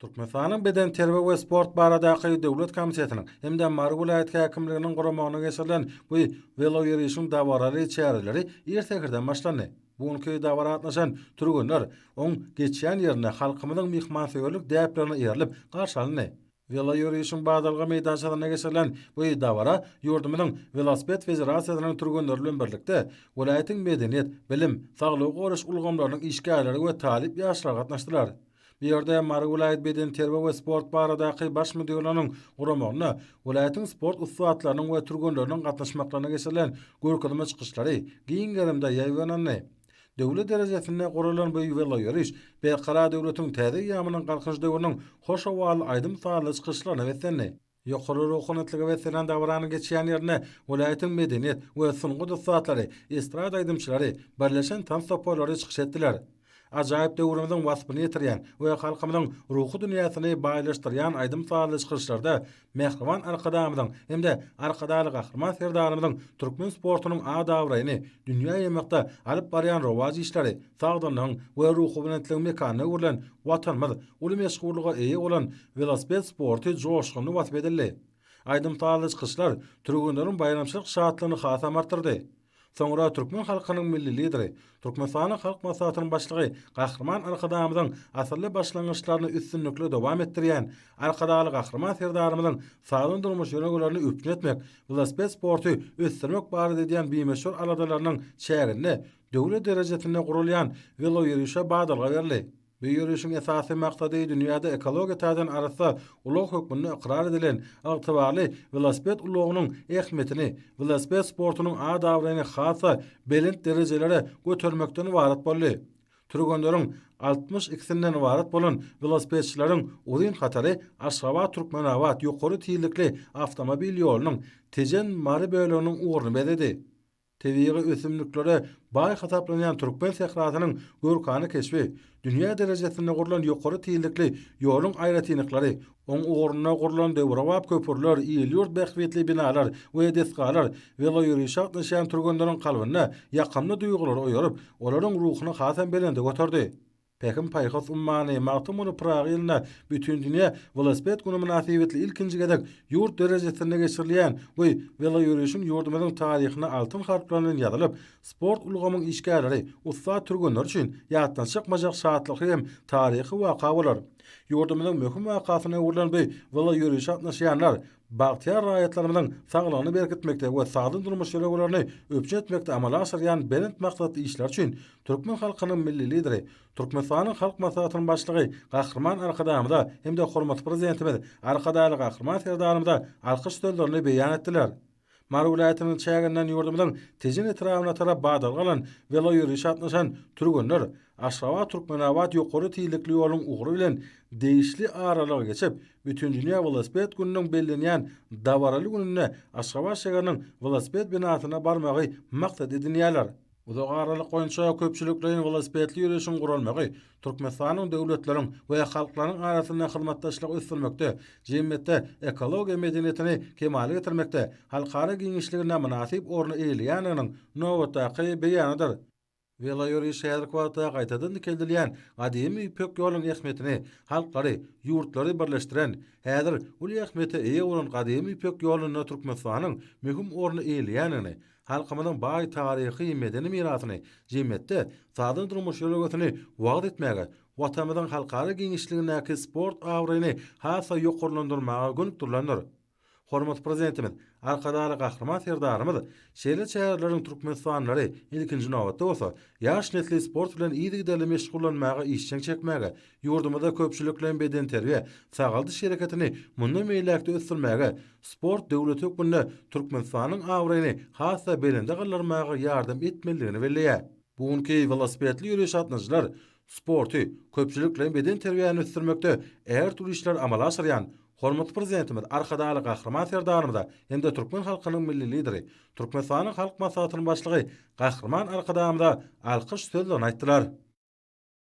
Türkmenistanyň Bedenterbiýe we sport baradaky döwlet komitetiniň hem-de Mary welaýat häkimliginiň guramagynda geçirilen bu weloýörişiň dabaraly çäreleri ir säherden başlandy. Bu günki dabara gatnaşan türgenler oň geçýän ýerinde halkymyzyň myhmansöýerlik däplerine eýerilip garşy alyndy. Weloýörişiň badalga meýdançasynda geçirilen bu dabara ýurdumyzyň Welosiped federasiýasynyň türgenleri bilen birlikde, welaýatyň medeniýet, bilim, saglygy goraýyş ulgamlarynyň işgärleri we talyp ýaşlar gatnaşdylar. Bu ýerde Mary welaýat bedenterbiýe we sport baradaky baş müdirliginiň guramagynda welaýatyň sport ussatlarynyň we türgenleriniň gatnaşmaklarynda geçirilen görkezme çykyşlary giň gerimde ýaýbaňlandy. Döwlet derejesinde guralan bu weloýöriş Berkarar döwletiň täze eýýamynyň Galkynyş döwrüniň hoş owazly aýdym-sazly çykyşlaryna beslendi. Ýokary ruhubelentlige beslenen dabaranyň geçýän ýerinde welaýatyň medeniýet we sungat ussatlary, estrada aýdymçylary, birleşen tans toparlary çykyş etdiler. Ajaýyp döwrümiziň waspyny ýetirýän we halkymyzyň ruhy dünýäsini baýlaşdyrýan aýdym-sazly çykyşlarda mähriban Arkadagymyzyň hem-de Arkadagly Gahryman Serdarymyzyň türkmen sportunyň at-abraýyny dünýä ýaýmakda alyp barýan rowaç işleri, sagdynlygyň we ruhubelentligiň mekanyna öwrülen Watanymyz uly meşhurlyga eýe bolan welosiped sporty joşgunly wasp edildi. Aýdym-sazly çykyşlar türgenleriň baýramçylyk şatlygyny hasam artdyrdy. Soňra türkmen halkynyň Milli Lideri, Türkmenistanyň Halk Maslahatynyň Başlygy Gahryman Arkadagymyzyň asylly başlangyçlaryny üstünlikli dowam etdirýän Arkadagly Gahryman Serdarymyzyň sagdyn durmuş ýörelgelerini üpjün etmek, welosiped sporty ösdürmek barada edýän bimöçber aladalarynyň çäginde döwlet derejesinde guralýan weloýörişe badalga berildi. Bu ýörişiň esasy maksady dünýäde ekologiýa taýdan arassa ulag hökmünde ykrar edilen ygtybarly welosiped ulagynyň ähmiýetini, welosiped sportunyň at-abraýyny has-da belent derejelere götermekden ybarat boldy. Türgenleriň altmyş ikisinden ybarat bolan welosipedçileriň uzyn hatary Aşgabat-Türkmenabat ýokary tizlikli awtomobil ýolunyň Tejen-Mary böleginiň ugruny bezedi. Tebigy ösümliklere baý hasaplanýan türkmen sährasynyň görkana keşbi, dünýä derejesinde gurlan ýokary tizlikli ýoluň aýratynlyklary, oň ugrunda gurlan döwrebap köprüler, il-ýurt bähbitli binalar we desgalar weloýörişe gatnaşýan türgenleriň kalbynda ýakymly duýgulary oýaryp, olaryň ruhuny hasam belende göterdi. Pähim-paýhas ummany Magtymguly Pyragy ýylynda Bütindünýä welosiped güni mynasybetli ilkinji gezek ýurt derejesinde geçirilýän bu weloýörişiň ýurdumyzyň taryhyna altyn harplar bilen ýazylyp, sport ulgamyň işgärleri, ussat türgenler üçin ýatdan çykmajak şatlykly hem taryhy waka bolar. Ýurdumyzyň möhüm wakasyna öwrülen bu weloýörişe gatnaşýanlar bagtyýar raýatlarymyzyň saglygyny berkitmekde we sagdyn durmuş ýörelgelerini üpjün etmekde amala aşyrýan belent maksatly işleri üçin Türkmen halkynyň Milli Lideri, Türkmenistanyň Halk Maslahatynyň Başlygy Gahryman Arkadagymyza hem-de hormatly Prezidentimiz Arkadagly Gahryman Serdarymyza alkyş sözlerini beýan etdiler. Mary welaýatynyň çäginden ýurdumyzyň Tejen etrabyna tarap badalga alan weloýörişe gatnaşan türgenler Aşgabat-Türkmenabat ýokary tizlikli ýoluň ugry bilen degişli aralygy geçip, Bütindünýä welosiped gününiň bellenýän dabaraly gününde Aşgabat şägeriniň welosiped binasyna barmagy maksat edinýärler. Uzak aralyk boýunça köpçülikleýin welosipedli ýörişiň guralmagy Türkmenistanyň döwletleriň we halklaryň arasynda hyzmatdaşlygy ösdürmekde, jemgyýetde ekologiýa medeniýetini kemala getirmekde halkara giňişliginde mynasyp orny eýeleýändiginiň nobatdaky beýanydyr. Weloýöriş häzirki wagtda gaýtadan dikeldilýän gadymy Ýüpek ýolunyň ähmiýetini, halklary, ýurtlary birleşdiren, häzir uly ähmiýete eýe bolan gadymy Ýüpek ýolunda Türkmenistanyň möhüm orny eýeleýändigini, Halkymyzyň baý taryhy-medeni mirasyny, jemgyýetde sagdyn durmuş ýörelgesini wagyz etmäge, Watanymyzyň halkara giňişligindäki sport abraýyny has-da ýokarlandyrmaga gönükdirilendir. Hormatly Prezidentimiz Arkadagly Gahryman Serdarymyz şeýle çäreleriň türkmenistanlylary, ilkinji nobatda bolsa, ýaş nesli sport bilen yzygiderli meşgullanmaga işjeň çekmäge, ýurdumyzda köpçülikleýin bedenterbiýe, sagaldyş hereketini mundan beýläk-de ösdürmäge, sport döwleti hökmünde Türkmenistanyň abraýyny has-da belende galdyrmaga ýardam etmelidigini belleýär. Bu günki welosipedli ýöriş gatnaşyjylar sporty, köpçülikleýin bedenterbiýäni ösdürmekde ägirt uly işleri amala aşyrýan hormatly Prezidentimiz Arkadagly Gahryman Serdarymyza hem-de türkmen halkynyň Milli Lideri, Türkmenistanyň Halk Maslahatynyň Başlygy Gahryman Arkadagymyza alkyş sözlerini aýtdylar.